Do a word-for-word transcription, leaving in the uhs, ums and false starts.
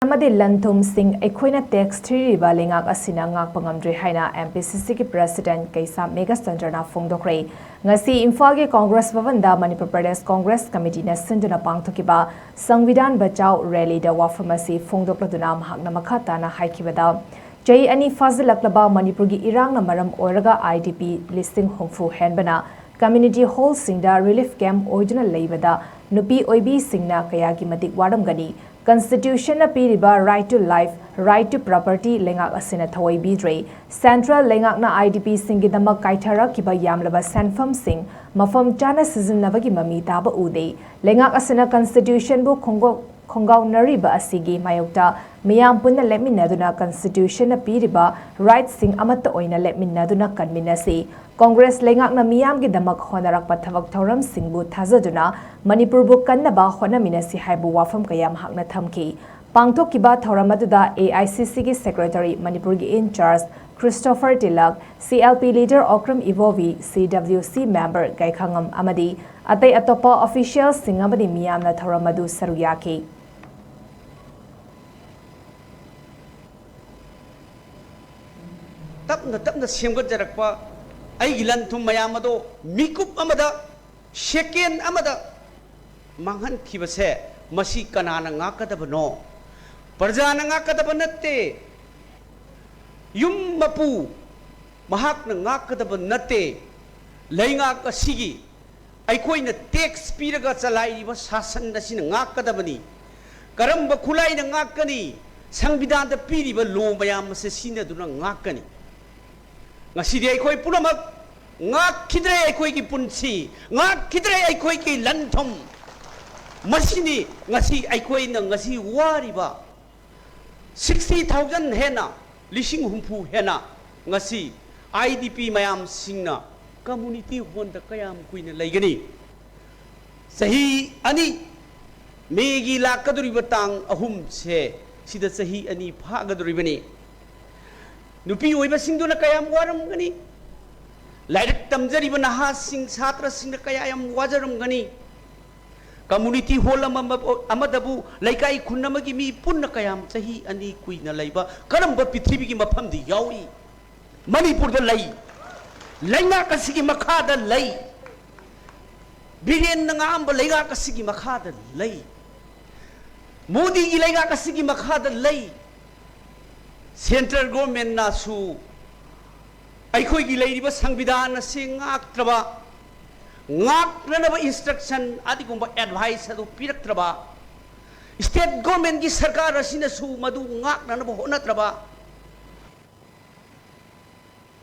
ꯑꯃꯗꯤ ꯂꯟ ꯊꯨꯝꯁꯤꯡ ꯑꯩꯈꯣꯏꯅ ꯇꯦꯛꯁ ꯊꯤꯔꯤꯕ ꯂꯩꯉꯥꯛ ꯑꯁꯤꯅ ꯉꯥꯛꯄ ꯉꯝꯗ꯭ꯔꯦ ꯍꯥꯏꯅ ꯑꯦꯝ ꯄꯤ ꯁꯤ ꯁꯤꯒꯤ ꯄ꯭ꯔꯦꯁꯤꯗꯦꯟꯠ ꯀꯩꯁꯥꯝ ꯃꯦꯘꯆꯟꯗ꯭ꯔꯅ ꯐꯣꯡꯗꯣꯛꯈ꯭ꯔꯦ꯫ ꯉꯁꯤ ꯏꯝꯐꯥꯜꯒꯤ ꯀꯣꯡꯒ꯭ꯔꯦꯁ ꯚꯕꯟꯗ ꯃꯅꯤꯄꯨꯔ ꯄ꯭ꯔꯗꯦꯁ ꯀꯣꯡꯒ꯭ꯔꯦꯁ ꯀꯃꯤꯇꯤꯅ ꯁꯤꯟꯗꯨꯅ ꯄꯥꯡꯊꯣꯛꯈꯤꯕ ꯁꯪꯕꯤꯙꯥꯟ ꯕꯆꯥꯎ ꯔꯦꯂꯤꯗ ꯋꯥꯐꯝ ꯑꯁꯤ ꯐꯣꯡꯗꯣꯛꯂꯗꯨꯅ ꯃꯍꯥꯛꯅ ꯃꯈꯥ ꯇꯥꯅ ꯍꯥꯏꯈꯤꯕꯗ, ꯆꯍꯤ ꯑꯅꯤ ꯐꯥꯖꯤꯜꯂꯛꯂꯕ ꯃꯅꯤꯄꯨꯔꯒꯤ ꯏꯔꯥꯡꯅ ꯃꯔꯝ ꯑꯣꯏꯔꯒ ꯑꯥꯏ ꯗꯤ ꯄꯤ ꯂꯤꯁꯤꯡ ꯍꯨꯝꯐꯨ ꯍꯦꯟꯕꯅ ꯀꯝꯃ꯭ꯌꯨꯅꯤꯇꯤ ꯍꯣꯜꯁꯤꯡꯗ ꯔꯤꯂꯤꯐ ꯀꯦꯝꯞ ꯑꯣꯏꯗꯨꯅ ꯂꯩꯕꯗ ꯅꯨꯄꯤ ꯑꯣꯏꯕꯤꯁꯤꯡꯅ ꯀꯌꯥꯒꯤ ꯃꯇꯤꯛ ꯋꯥꯔꯝꯒꯅꯤ? ꯀꯟꯁꯇꯤꯇ꯭ꯌꯨꯁꯟꯅ ꯄꯤꯔꯤꯕ right to life, right to property ꯂꯩꯉꯥꯛ ꯑꯁꯤꯅ ꯊꯑꯣꯏꯕꯤꯗ꯭ꯔꯦ꯫ ꯁꯦꯟꯇ꯭ꯔꯦꯜ ꯂꯩꯉꯥꯛꯅ ꯑꯥꯏ ꯗꯤ ꯄꯤꯁꯤꯡꯒꯤꯗꯃꯛ ꯀꯥꯏꯊꯔꯛꯈꯤꯕ ꯌꯥꯝꯂꯕ ꯁꯦꯟꯐꯝꯁꯤꯡ ꯃꯐꯝ ꯆꯥꯅ ꯁꯤꯖꯤꯟꯅꯕꯒꯤ ꯃꯃꯤ ꯇꯥꯕ ꯎꯗꯦ꯫ ꯂꯩꯉꯥꯛ ꯑꯁꯤꯅ ꯀꯟꯁꯇꯤꯇ꯭ꯌꯨꯁꯟꯕꯨ ꯈꯣꯡꯒꯣ-, ꯈꯣꯡꯒꯥꯎꯅꯔꯤꯕ ꯑꯁꯤꯒꯤ ꯃꯥꯌꯣꯛꯇ ꯃꯤꯌꯥꯝ ꯄꯨꯟꯅ ꯂꯦꯞꯃꯤꯟꯅꯗꯨꯅ ꯀꯟꯁꯇꯤꯇ꯭ꯌꯨꯁꯟꯅ ꯄꯤꯔꯤꯕ ꯔꯥꯏꯠꯁꯤꯡ ꯑꯃꯠꯇ ꯑꯣꯏꯅ ꯂꯦꯞꯃꯤꯟꯅꯗꯨꯅ ꯀꯟꯃꯤꯟꯅꯁꯤ꯫ ꯀꯣꯡꯒ꯭ꯔꯦꯁ ꯂꯩꯉꯥꯛꯅ ꯃꯤꯌꯥꯝꯒꯤꯗꯃꯛ ꯍꯣꯠꯅꯔꯛꯄ ꯊꯕꯛ ꯊꯧꯔꯝꯁꯤꯡꯕꯨ ꯊꯥꯖꯗꯨꯅ ꯃꯅꯤꯄꯨꯔꯕꯨ ꯀꯟꯅꯕ ꯍꯣꯠꯅꯃꯤꯟꯅꯁꯤ ꯍꯥꯏꯕ ꯋꯥꯐꯝ ꯀꯌꯥ ꯃꯍꯥꯛꯅ ꯊꯝꯈꯤ꯫ ꯄꯥꯡꯊꯣꯛꯈꯤꯕ ꯊꯧꯔꯝ ꯑꯗꯨꯗ ꯑꯦ ꯑꯥꯏ ꯁꯤ ꯁꯤꯒꯤ ꯁꯦꯀ꯭ꯔꯦꯇꯔꯤ, ꯃꯅꯤꯄꯨꯔꯒꯤ in-charge Christopher Tilak, C L P leader Okram Ibobi, C W ꯁꯤ ꯃꯦꯝꯕꯔ ꯒꯥꯏꯈꯉꯝ ꯑꯃꯗꯤ ꯑꯇꯩ ꯑꯇꯣꯞꯄ ꯑꯣꯐꯤꯁꯤꯌꯦꯜꯁꯤꯡ ꯑꯃꯗꯤ ꯃꯤꯌꯥꯝꯅ ꯊꯧꯔꯝ ꯑꯗꯨ ꯁꯔꯨꯛ ꯌꯥꯈꯤ꯫ ꯇꯞꯅ ꯇꯞꯅ ꯁꯦꯝꯒꯠꯆꯔꯛꯄ ꯑꯩꯒꯤ ꯂꯟ ꯊꯨꯝ ꯃꯌꯥꯝ ꯑꯗꯣ ꯃꯤꯀꯨꯞ ꯑꯃꯗ, ꯁꯦꯀꯦꯟ ꯑꯃꯗ ꯃꯥꯡꯍꯟꯈꯤꯕꯁꯦ, ꯃꯁꯤ ꯀꯅꯥꯅ ꯉꯥꯛꯀꯗꯕꯅꯣ? ꯄ꯭ꯔꯖꯥꯅ ꯉꯥꯛꯀꯗꯕ ꯅꯠꯇꯦ꯫ ꯌꯨꯝ ꯃꯄꯨ ꯃꯍꯥꯛꯅ ꯉꯥꯛꯀꯗꯕ ꯅꯠꯇꯦ꯫ ꯂꯩꯉꯥꯛ ꯑꯁꯤꯒꯤ ꯑꯩꯈꯣꯏꯅ ꯇꯦꯛꯁ ꯄꯤꯔꯒ ꯆꯂꯥꯏꯔꯤꯕ ꯁꯥꯁꯟ ꯑꯁꯤꯅ ꯉꯥꯛꯀꯗꯕꯅꯤ꯫ ꯀꯔꯝꯕ ꯈꯨꯠꯂꯥꯏꯅ ꯉꯥꯛꯀꯅꯤ? ꯁꯪꯕꯤꯙꯥꯟꯗ ꯄꯤꯔꯤꯕ ꯂꯣ ꯃꯌꯥꯝ ꯑꯁꯤ ꯁꯤꯖꯤꯟꯅꯗꯨꯅ ꯉꯥꯛꯀꯅꯤ꯫ ꯉꯁꯤꯗꯤ ꯑꯩꯈꯣꯏ ꯄꯨꯝꯅꯃꯛ ꯉꯥꯛꯈꯤꯗ꯭ꯔꯦ ꯑꯩꯈꯣꯏꯒꯤ ꯄꯨꯟꯁꯤ, ꯉꯥꯛꯈꯤꯗ꯭ꯔꯦ ꯑꯩꯈꯣꯏꯒꯤ ꯂꯟ ꯊꯨꯝ꯫ ꯃꯁꯤꯅꯤ ꯉꯁꯤ ꯑꯩꯈꯣꯏꯅ ꯉꯁꯤ ꯋꯥꯔꯤꯕ ꯁꯤꯛꯁꯇꯤ ꯊꯥꯎꯖꯟ ꯍꯦꯟꯅ, ꯂꯤꯁꯤꯡ ꯍꯨꯝꯐꯨ ꯍꯦꯟꯅ ꯉꯁꯤ ꯑꯥꯏ ꯗꯤ ꯄꯤ ꯃꯌꯥꯝꯁꯤꯡꯅ ꯀꯝꯃ꯭ꯌꯨꯅꯤꯇꯤ ꯍꯣꯜꯗ ꯀꯌꯥꯝ ꯀꯨꯏꯅ ꯂꯩꯒꯅꯤ? ꯆꯍꯤ ꯑꯅꯤ, ꯃꯦꯒꯤ ꯂꯥꯛꯀꯗꯧꯔꯤꯕ ꯇꯥꯡ ꯑꯍꯨꯝꯁꯦ, ꯁꯤꯗ ꯆꯍꯤ ꯑꯅꯤ ꯐꯥꯒꯗꯧꯔꯤꯕꯅꯤ꯫ ꯅꯨꯄꯤ ꯑꯣꯏꯕꯁꯤꯡꯗꯨꯅ ꯀꯌꯥꯝ ꯋꯥꯔꯝꯒꯅꯤ? ꯂꯥꯏꯔꯤꯛ ꯇꯝꯖꯔꯤꯕ ꯅꯍꯥꯁꯤꯡ, ꯁꯥꯇ꯭ꯔꯁꯤꯡꯅ ꯀꯌꯥ ꯌꯥꯝ ꯋꯥꯖꯔꯝꯒꯅꯤ? ꯀꯝꯃꯨꯅꯤꯇꯤ ꯍꯣꯜ ꯑꯃ ꯑꯃꯗꯕꯨ ꯂꯩꯀꯥꯏ ꯈꯨꯟ ꯑꯃꯒꯤ ꯃꯤ ꯄꯨꯟꯅ ꯀꯌꯥꯝ ꯆꯍꯤ ꯑꯅꯤ ꯀꯨꯏꯅ ꯂꯩꯕ ꯀꯔꯝꯕ ꯄ꯭ꯔꯤꯊꯤꯕꯤꯒꯤ ꯃꯐꯝꯗꯤ ꯌꯥꯎꯏ? ꯃꯅꯤꯄꯨꯔꯗ ꯂꯩ꯫ ꯂꯩꯉꯥꯛ ꯑꯁꯤꯒꯤ ꯃꯈꯥꯗ ꯂꯩ꯫ ꯕꯤꯔꯦꯟꯅ ꯉꯥꯛꯑꯝꯕ ꯂꯩꯉꯥꯛ ꯑꯁꯤꯒꯤ ꯃꯈꯥꯗ ꯂꯩ꯫ ꯃꯣꯗꯤꯒꯤ ꯂꯩꯉꯥꯛ ꯑꯁꯤꯒꯤ ꯃꯈꯥꯗ ꯂꯩ꯫ ꯁꯦꯟꯇ꯭ꯔꯦꯜ ꯒꯣꯔꯃꯦꯟꯅꯁꯨ ꯑꯩꯈꯣꯏꯒꯤ ꯂꯩꯔꯤꯕ ꯁꯪꯕꯤꯙꯥꯟ ꯑꯁꯤ ꯉꯥꯛꯇ꯭ꯔꯕ, ꯉꯥꯛꯅꯅꯕ ꯏꯟꯁꯇ꯭ꯔꯛꯁꯟ ꯑꯗꯨꯒꯨꯝꯕ ꯑꯦꯗꯚꯥꯏꯁ ꯑꯗꯨ ꯄꯤꯔꯛꯇ꯭ꯔꯕ, ꯁ꯭ꯇꯦꯠ ꯒꯣꯔꯃꯦꯟꯒꯤ ꯁꯔꯀꯥꯔ ꯑꯁꯤꯅꯁꯨ ꯃꯗꯨ ꯉꯥꯛꯅꯅꯕ ꯍꯣꯠꯅꯗ꯭ꯔꯕ,